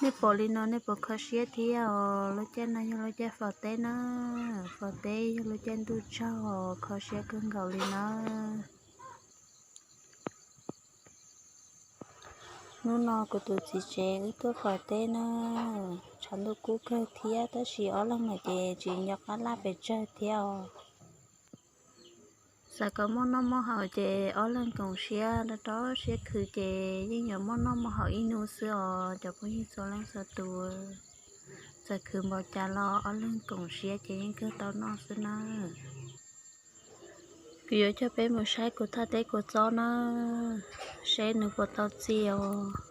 Nej pom li no nej puas kho siab thiab os? Lub caij no yog lub caij faus teb na, faus teb yog lub caij ntuj tsaug os, kho siab kawg nkaus li na. Hnub no kuv tus txiv tsev wb tuaj faus teb na, tshav ntuj kub kawg thiab tab sis ob leeg no ces tsis nco qab laj pes tsawg thiab os. Xav kom muaj noj muaj haus ces ob leeg koom siab rau rau siab khwv ces yeej yuav muaj noj muaj haus ib hnub xwb os cov phooj ywg txhua leej txhua tus. Txawm khwv npaum cas los ob leeg koom siab ces yeej kawg tau noj xwb na. Kuv yuav coj peb mus saib kuv thaj teb kuv txob na, seb nws puas tau txi os.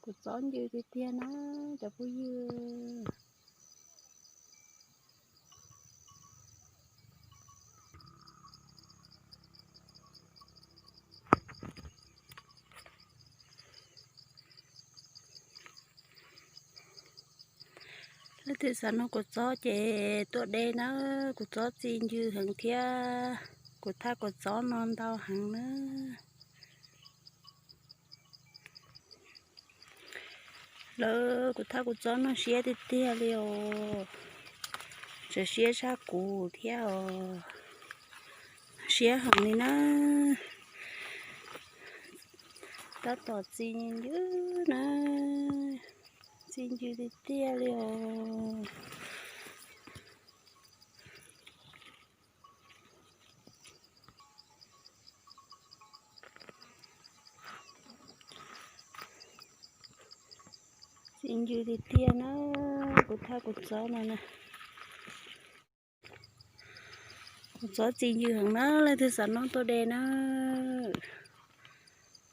Kuv txob ncw tiag tiag na cov phooj ywg. Leej twg xav noj kuv txob ces tuaj de na, kuv txob txi ncw heev thiab kuv thaj kuv txob no ntau heev na. Lawv kuv thaj kuv txob no siab tiag tiag li os, tseem siab tshaj kuv thiab os, siab heev li na. Tab tom txi ncw na, txi ncw tiag tiag li os. Txi ncw tiag tiag na, kuv thaj kuv txob no na. Kuv txob txi ncw heev na, leej twg xav noj tuaj de na.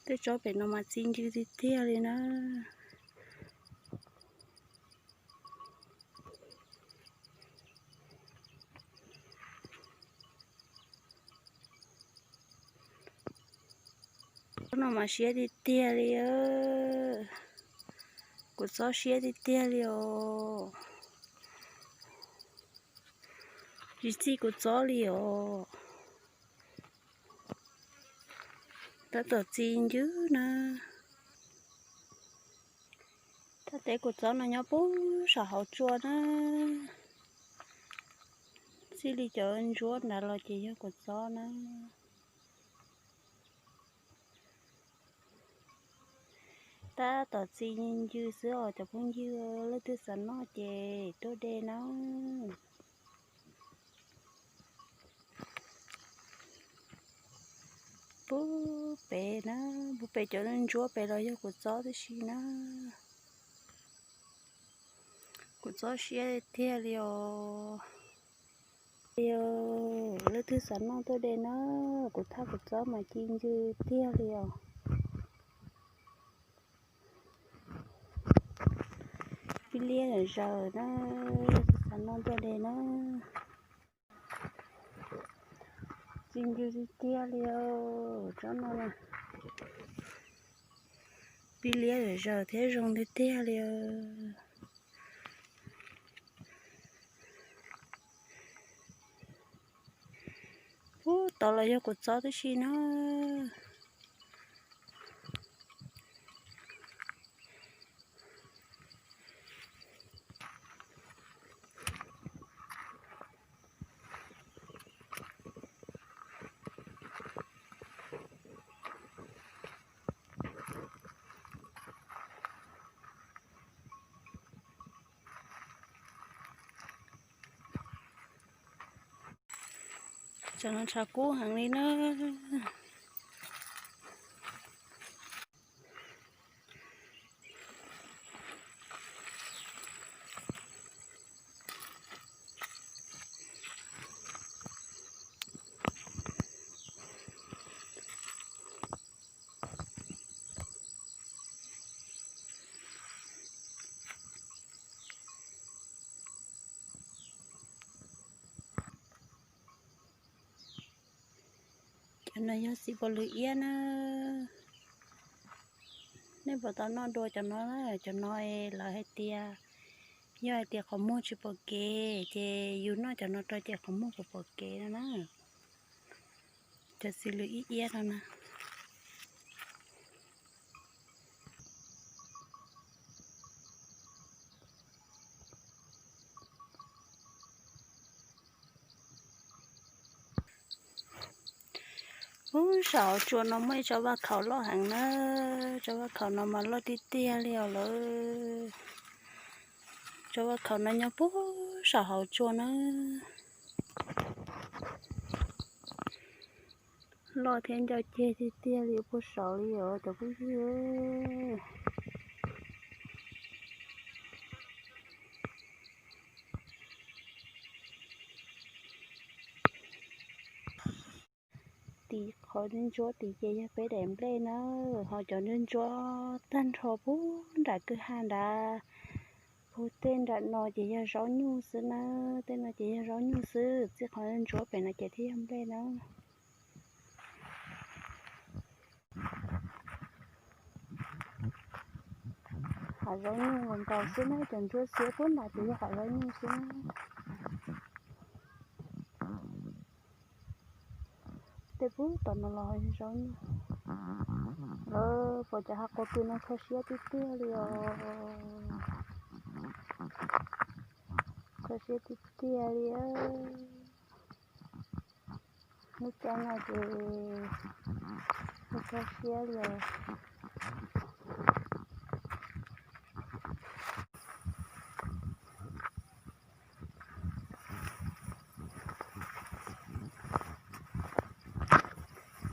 Tej tsob pem no mas txi ncw tiag tiag li na. Tsob no mas siab tiag tiag li, kuv txob siab tiag tiag li os. Tsis txi kuv txob li os. Tab tom txi ncw na. Thaj teb kuv txob no nyob puag saum hauv tsua na. Txij li cov ntsuab nrad los ces yog kuv txob na. Tab tom txi ncw xwb os cov phooj ywg, leej twg xav noj ces tuaj de na. Pub pem na, pub pem cov ntsuab pem los yog kuv txob tib si na. Kuv txob siab tiag li os. Leej twg xav noj tuaj de na, kuv thaj kuv txob mas ci ncw tiag li os. Pib liab zawm zaws na, xav noj tuaj de na. Ci ncw tiag tiag li os, tsob no na. Pib liab zawm zaws thiab zoo tiag tiag li os. Ub, tod los yog kuv txob tib si na. Tsam no tshav kub heev li na. Cov no yog txiv pos lwm iab na. Nej puas tau noj dua cov no na? Cov no lawv hais tias, yog hais tias qhov muag tsis pom kev ces yus noj cov no rau ces qhov muag puas pom kev no na. Cov txiv lwm ib iab no na. Puag saum hauv tsua no muaj ib tsob vaj khaum loj heev na. Tsob vaj khaum no mas loj tiag tiag li os lawm. Tsob vaj khaum no nyob puag saum hauv tsua na. Loj thiab ncau ceg tiag tiag li puag saud li os cov phooj ywg. Tim qhov ntsuab tim ces yog peb daim nplej na, ho cov ntsuab ntsuab tag nrho puag nram kwj ha nrad, puag tej nram no ces yog zaub nyuj xwb na, tej no ces yog zaub nyuj xwb, txij qhov ntsuab pem no ces thiaj yog nplej na. Hav zaub nyuj nkaus xwb na, cov ntsuab xiab puag nrad ces yog hav zaub nyuj xwb na. Tej puag tom no los zaub nyuj. Lawv pom cov hav quav pw no kho siab tiag tiag li os. Kho siab tiag tiag li. Lub caij no ces kho siab li os.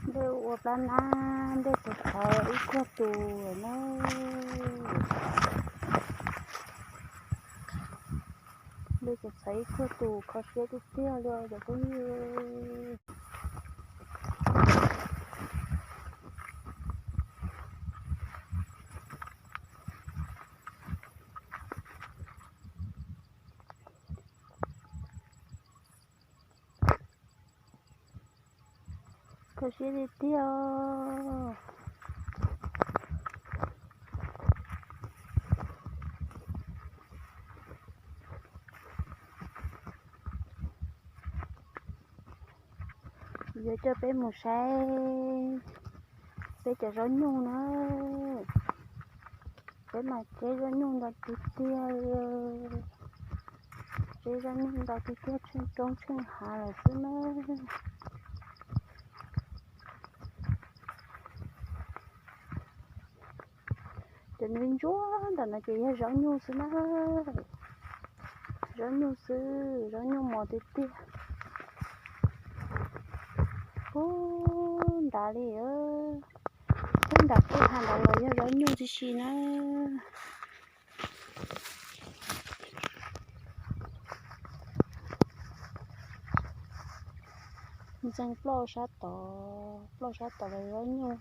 Nplej ua plab nab, nplej txawv txawv ib kuag tus na. Nplej txawv txawv ib kuag tus, kho siab tiag tiag li os cov phooj ywg. Kho siab tiag tiag. Yuav coj peb mus saib peb cov zaub nyuj na. Peb mas tseb zaub nyuj ntau tiag tiag li. Tseb zaub nyuj ntau tiag tiag, tsheej roob tsheej hav lawm xwb na. Cov ntsuab ntsuab ntawm no ces yog zaub nyuj xwb na. Zaub nyuj xwb, zaub nyuj mos tiag tiag. Puag nrad li, puag nram kwj ha nrad los yog zaub nyuj tib si na. Ntxeev ploj sab tod, ploj sab tod los zaub nyuj.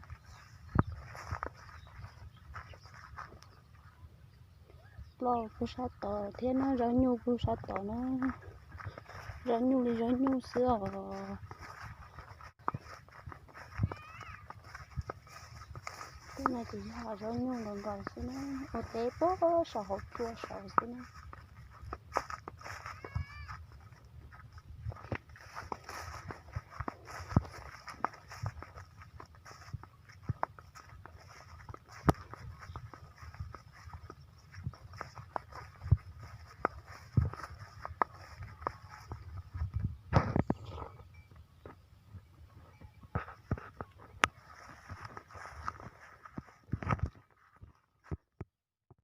Ploj puag sab tod thiab na, zaub nyuj puag sab tod na. Zaub nyuj li zaub nyuj xwb os. Tej no ces yog zaub nyuj nkaus nkaus xwb na, ua teb puag saum hauv tsua saud xwb na.